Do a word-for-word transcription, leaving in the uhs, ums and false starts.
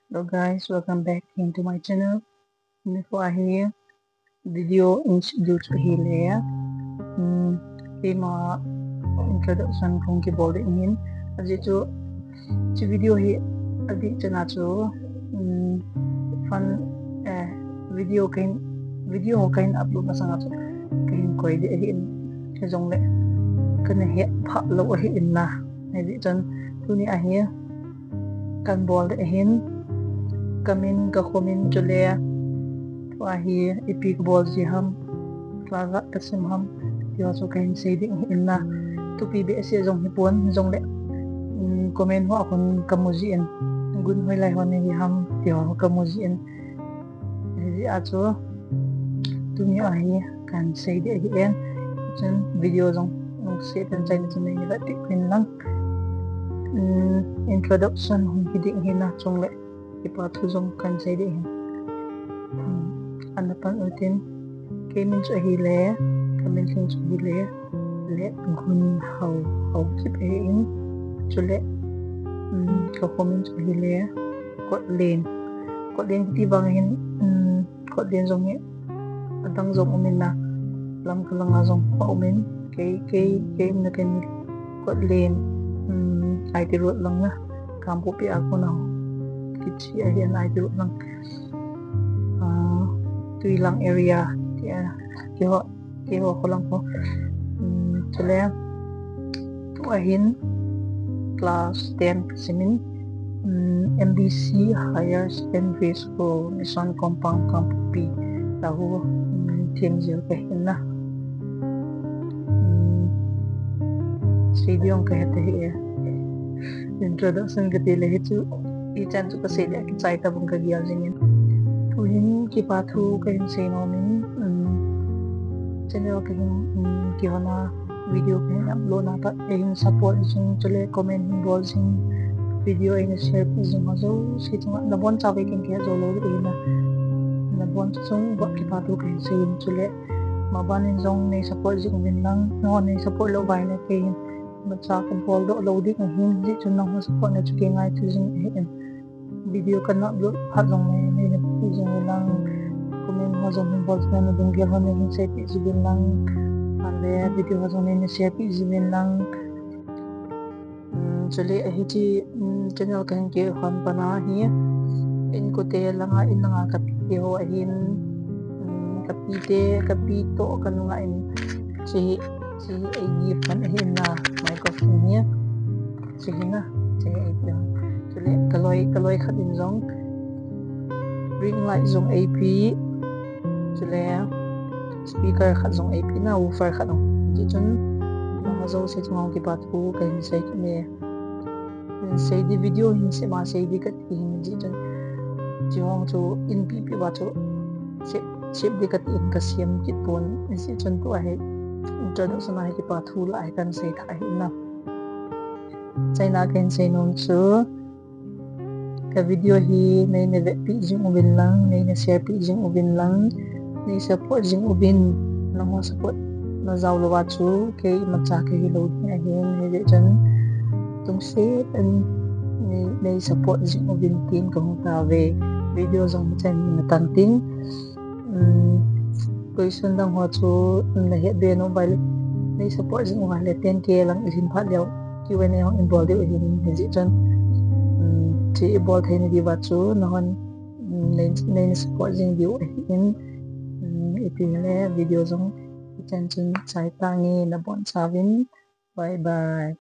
Hello guys, welcome back again to my channel. Tuni kho ahi video introduce chu ahile, um, keima introduction kahung kibol ding ahin. Ajeh chu, hiche video hi adih chan a chu, um, fun, eh, video kahin, video ho kahin upload masang a chu kahin koi ding ahin. Hijongle kana hetphah lou ahin na. Hijeh chun tuni ahi kahin bol ding ahin, kamin, kakhomin, chule tua hi ipi kabol ji ham, class a kasim ham, tiho chu kahin sei ding ahin na. Thupi behseh jong hipon, jongle, um, comment ho a khun kamu jin, gun hoilai ho nahi ham, tiho kamu jin. Hijeh a chu tuni ahi kahin sei ding ahin. Chun video jong lungset tah in achaina chun nei vetpeh uvin lang. Um, introduction hung hi ding ahin na, chule kipa thu jong kahin sei ding ahin. Um, ana pan utin, keimin chu ahile, kamin lhing chu ahile, Letgunhao, Haokip ahin, chule, um, kakhomin chu ahile, Kotlen. Kotlen kiti vang hin, um, Kotlen jong hi adang jong umin na, Lamka langa jong aumin, kei, kei, kei umna kani Kotlen, um, I T Road lang na, Kangpokpi a kona kiche ahin, I T Road lang, ah, Tuilang area, tia, tiho, tiho kho lang kho. Um, chule, tua hin class ten kasimin, um, M B C Higher Secondary School, Mission Compound, Kangpokpi, Lahu, um, themjil kahin na. Um, sei ding jong kahet ahi e. Introduction kati le hichu, ichan chu kasei le kichai tabang kagel jingin. Tuhin kipa thu kahin sei nomin, um, channel kahin, um, kihona video kahin upload na pat, eihin support jing, chule comment hin bol jing, video eina share peh jing ho jouse chunga nabonchauva keiin kahet jou lou ding ahin na, nabonchauva chunga kipa thu kahin sei in, chule maban in jong nei support jing uvin lang, nangho nei support lou uva ahile keiin imacha kabol doh lou ding ahin, hijeh chun nangho support na chu kei ngaito jing ahin. Video kana upload phat jongle nei na pe jing uvin lang, comment ho jong hin bol jing uvin, nadung gel ho nei hin seipeh jing uvin lang, ale video ho jong nei na share peh jing uvin lang. Um, chule hiche, um, channel kahin kihon pan a hi, inkote langa, in langa kapite ho ahin, um, kapite, kapi toh kanunga in, hiche, hiche hi ei gift pan ahin na, microphone hi. Hiche hi na, hiche hi ei gift. Chule kaloi, kaloi khat in jong ring light jong eipe, chule speaker khat jong eipe na, woofer khat jong. Hijeh chun nangho jouse chunga kipa thu kahin sei kit e. Sei ding video hin sem a sei ding kati hin, hijeh chun hiche ho chu in pipi uva chu sep, sep ding kati in kasem kit pon, hijeh chun tua hi introduction a hi kipa thu lah hi kahin sei tha ahin na. Achaina kahin sei nom chu, ka video hi nei na vetpeh jing uvin lang, nei na share peh jing uvin lang, nei support jing uvin, nangho support na jao louva chu kei imacha kahi lou ding ahin, hijeh chun lungset in nei, nei support jing uvin tin kahung tauve. Video jong hichan hin natan tin, um, question dang ho chu, um, nahet be nom uva ahile, nei support jing uva ahile ten K lang ilhin phat leu Q and A hung in bol diu ahin, hijeh chun, um, hiche ibol thei na diuva chu nanghon, um, nei, nei support jing diu ahin, um, ipi hile video jong hichan chun chai tange, nabonchauvin, bye bye.